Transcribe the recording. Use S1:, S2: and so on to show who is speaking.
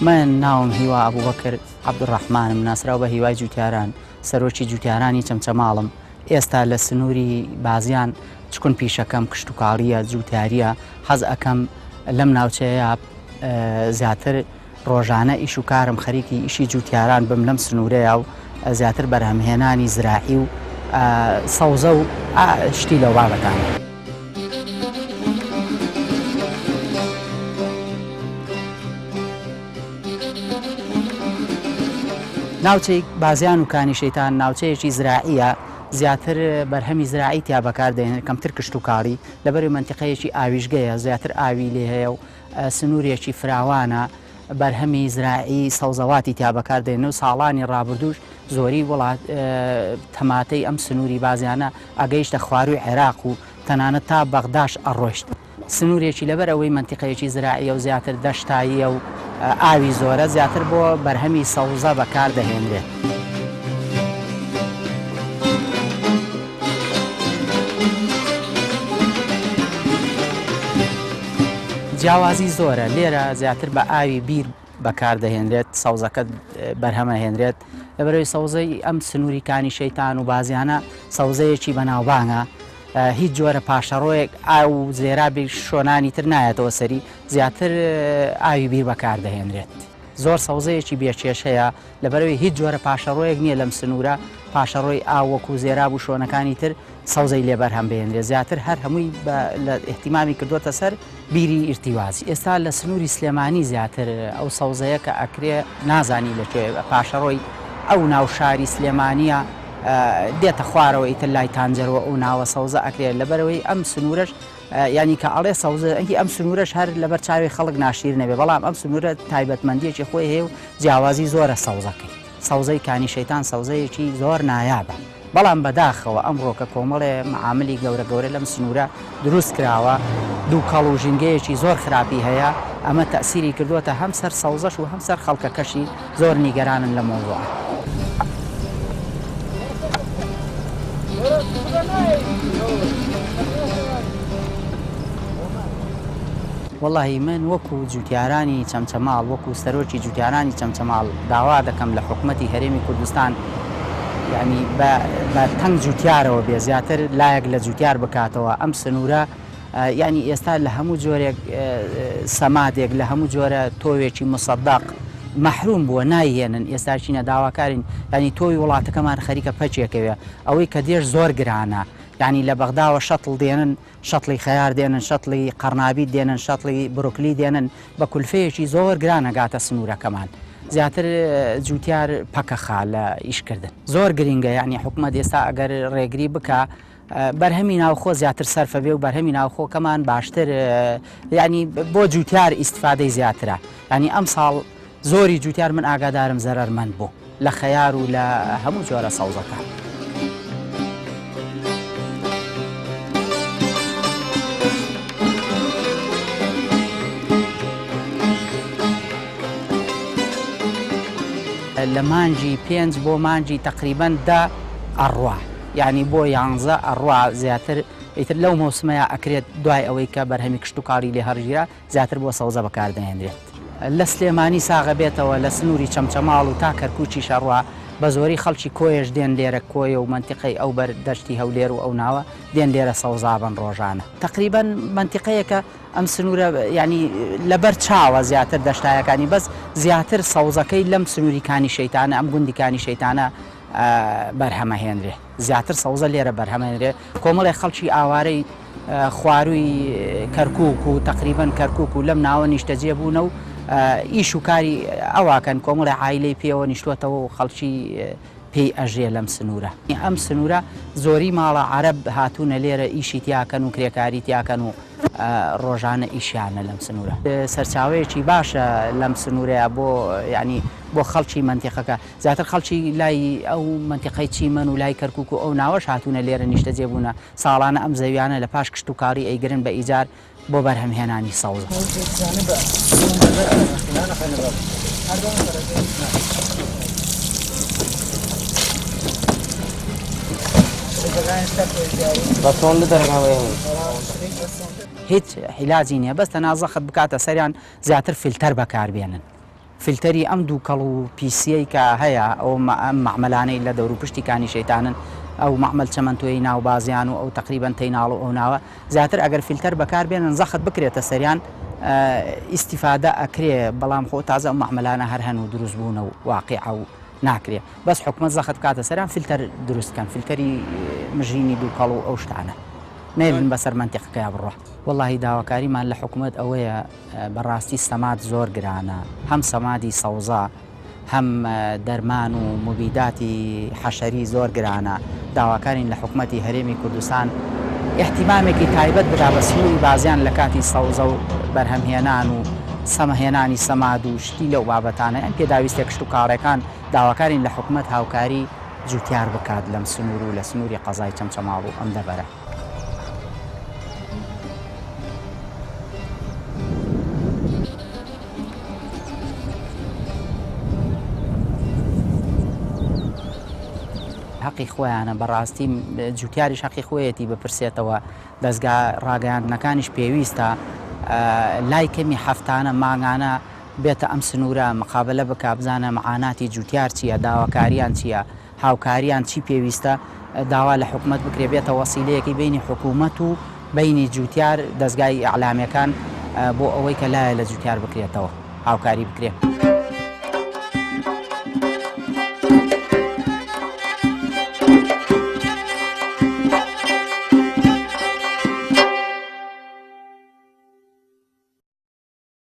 S1: من ناوم هیوا ئەبوبەکر عەبدولڕەحمانم، ناسراو بە هیوای جوتیاران، سەرۆکی جوتیارانی چەمچەماڵم، ئێستا لە سنووری بازیان چکون پیشەکەم کشتوکاڵییە، جوتیارییە، حەز ئەکەم لەم ناوچەیە زیاتر ڕۆژانە ئیش و کارم خەریکی ئیشی جوتیاران بم لەم سنوورەیا و زیاتر بەرهەمهێنانی زراعی و سەوزە و شتی لەو بابەتانە. ناوچەی بازیان و کانی شەیتان ناوچەیەکی زراعیە زیاتر بەرهەمی زراعی تیا بەکار دەهێنن کەمتر کشتوکاڵی لەبەرئەوەی مەنتیقەیەکی ئاویژگەیە زیاتر ئاوی لێ هەیە و سنوورێکی فراوانە بەرهەمی زراعی سەوزەواتی تیا بەکار دێنن و ساڵانی ڕابردووش زۆری وڵات تەماتەی ئەم سنووری بازیانە ئەگەیشتە خوارووی عێراق و تەنانەت تا بەغداش ئەڕۆیشت. سنوورێکی لەبەر ئەوەی مەنتیقەیەکی زراعییە و زیاتر دەشتاییە و ئاوی زۆرە زیاتر بۆ بەرهەمی سەوزە بەکار دەهێنرێت. جیاوازی زۆرە لێرە زیاتر بە ئاوی بیر بەکار دەهێنرێت سەوزەکە بەرهەمەهێنرێت لەبەرەوەی سەوزەی ئەم سنووری کانی شەیتان و بازیانە سەوزەیەکی بەناوبانگە هیچ جۆرە پاشەڕۆیەک ئاو و زێرابی شۆنانی تر نایەتەوە سەری زیاتر ئاوی بیر بەکار دەهێنرێت زۆر سەوزەیەکی بێکێشەیە لەبەرئەوەی هیچ جۆرە پاشەڕۆیەک نییە لەم سنوورە، پاشەڕۆی ئاو وەکو زێراب و شۆنەکانی تر سەوزەی لێ بەرهەم بهێنرێت، زیاتر هەر هەمووی بە لە ئیهتیمامی کردۆتە سەر بیری ئیرتیوازی. ئێستا لە سنووری سلێمانی زیاتر ئەو سەوزەیە کە ئەکرێ نازانی لە کوێ پاشەڕۆی ئەو ناو شاری سلێمانییە دێتە خوارەوە ئیتر لای تانجەرۆ ئەو ناوە سەوزە ئەکرێ لەبەرئەوەی ئەم سنوورەش یانی کە ئەڵێ سەوزە هی ئەم سنوورەش هەر لەبەر چاوی خەڵک ناشیرنە بێ بەڵام ئەم سنوورە تایبەتمەندیەکی خۆی هەیە و جیاوازی زۆرە سەوزەکەی سەوزەی کانی شەیتان سەوزەیەکی زۆر نایابە بەڵام بەداخەوە ئەمڕۆ کە کۆمەڵێ معاملی گەورە گەورە لەم سنوورە دروست کراوە دووکەڵ و ژینگەیەکی زۆر خراپی هەیە ئەمە تەئسیری کردووەتە هەم سەر سەوزەش و هەم سەر خەڵکەکەشی زۆر نیگەرانن لەم مەوزوعە. وەڵاهی من وەکو جوتیارانی چەمچەماڵ وەکو سەرۆکی جوتیارانی چەمچەماڵ داوا دەکەم لە حکومەتی هەرێمی کوردستان یعنی بە تەنگ جوتیارەوە بێ زیاتر لایەک لە جوتیار بکاتەوە ئەم سنوورە یانی ئێستا لە هەموو جۆرێک سەمادێک لە هەموو جۆرە تۆوێکی مسەدەق مەحروم بووە نایهێنن ئێستا چینە داواکارین یانی تۆوی وڵاتەکەمان خەریکە پەکێکەوێ ئەوەی کە دێش زۆر گرانە یانی لە بەغداوە شەتڵ دێنن شەتڵی خەیار دێنن شەتڵی قەرنابیت دێنن شەتڵی بروکلی دێنن بە کولفەیەکی زۆر گران ئەگاتە سنوورەکەمان زیاتر جوتیار پەکەخا لە ئیشکردن زۆر گرینگە یانی حکومەت ئێستا ئەگەر ڕێگری بکا بەرهەمی ناوخۆ زیاتر سەرفە بێ و بەرهەمی ناوخۆکەمان باشتر یعنی بۆ جوتیار ئیسفادەی زیاترە ینی ئەم ساڵ زۆری جوتیار من ئاگادارم زەرەرمەند بوو لە خەیار و لە هەموو جۆرە سەوزەکان. لە مانگی پێنج بۆ مانگی تەقریبەن دە ئەڕوا یانی بۆ یانزە ئەڕوا زیاتر ئیتر لەو مەوسمەیا ئەکرێت دوای ئەوەی کە بەرهەمی کشتوکاڵی لێ هەڕگیرا زیاتر بۆ سەوزە بەکار دەهێنرێت. لە سلێمانی ساغە بێتەوە لە سنووری چەمچەماڵ و تا کەرکووکیش ئەڕوا بە زۆری خەڵکی کۆیەش دێن لێرە کۆیە و مەنتیقەی ئەو بەر دەشتی هەولێر و ئەو ناوە دێن لێرە سەوزابن ڕۆژانە تەقریبەن مەنتیقەیەکە ئەم سنوورە یانی لەبەر چاوە زیاتر دەشتایەکانی بەس زیاتر سەوزەکەی لەم سنووری کانی شەیتانە ئەم گوندی کانی شەیتانە بەرهەمەهێنرێ زیاتر سەوزە لێرە بەرهەمەێنرێ کۆمەڵێ خەڵکی ئاوارەی خوارووی کەرکووک و تەقریبەن کەرکووک و لەم ناوە نیشتەجێ بوونە و ئیش و کاری ئەواکەن کۆمەڵی عایلەی پێوە نیشتوەتەوە و خەڵکی پێی ئەژێ لەم سنوورە. ئەم سنوورە زۆری ماڵە عەرەب هاتوونە لێرە ئیشی تیاکەن و کرێکاری تیاکەن و ڕۆژانە ئیشیانە لەم سنوورە. سەرچاوەیەکی باشە لەم سنوورەیا بۆ یانی بۆ خەڵکی مەنتیقەکە زیاتر خەڵکی لای ئەو مەنتیقەی چیمەن و لای کەرکوک و ئەو ناوەش هاتوونە لێرە نیشتەجێ بوونە ساڵانە ئەم زەویانە لە پاش کشتوکاڵی ئەیگرن بە ئیجار بۆ بەرهەمهێنانی سەوزە. هیچ عیلاجی نیە بەس تەنها زەخت بکاتە سەریان زیاتر فلتەر بەکاربێنن. فلتەری ئەم دووکەڵ و پیسیەی کە هەیە ئەو ئەم مەعمەلانەی لە دەوروپشتی کانی شەیتانن ئەو مەعمەل چەمەنتۆی ناو بازیان و ئەو تەقریبەن تەیناڵ و ئەو ناوە زیاتر ئەگەر فلتەر بەکار بێنن زەخت بکرێتە سەریان ئیستیفادە ئەکرێ بەڵام خۆ تازە ئەو مەعمەلانە هەر هەن و دروست بوونە و واقیعە و ناکرێ بەس حکومەت زەخت بکاتە سەریان فلتەر دروست کەن فلتەری مژینی دووکەڵ و ئەو شتانە نەیەلن بەسەر مەنتیقەکەیا بڕوا. وەڵاهی داواکاریمان لە حکومەت ئەوەیە بەڕاستی سەماد زۆر گرانە هەم سەمادی سەوزە هەم دەرمان و موبیداتی حەشەری زۆر گرانە داواکارین لە حکومەتی هەرێمی کوردستان ئیهتیمامێکی تایبەت بدا بە سنووری بازیان لە کاتی سەوزە و بەرهەمهێنان و سەمهێنانی سەماد و شتی لەو بابەتانە یان پێداویستیە کشتوکاڵیەکان داواکارین لە حکومەت هاوکاری جوتیار بکات لەم سنوور و لە سنووری قەزای چەمچەماڵ و ئەم دەڤەرە. هەقی خۆیانە بەڕاستی جوتیاریش هەقی خۆیەتی بپرسێتەوە دەزگا ڕاگەیاندنەکانیش پێویستە لای کەمی هەفتانە مانگانە بێتە ئەم سنوورە مقابلە بکا بزانە معاناتی جوتیار چییە داواکاریان چییە هاوکاریان چی پێویستە داوا لە حکومەت بکرێ بێتە وەسیلەیەکی بەینی حکومەت و بەینی جوتیار دەزگای ئیعلامیەکان بۆ ئەوەی کە لایە لە جوتیار بکرێتەوە هاوکاری بکرێ.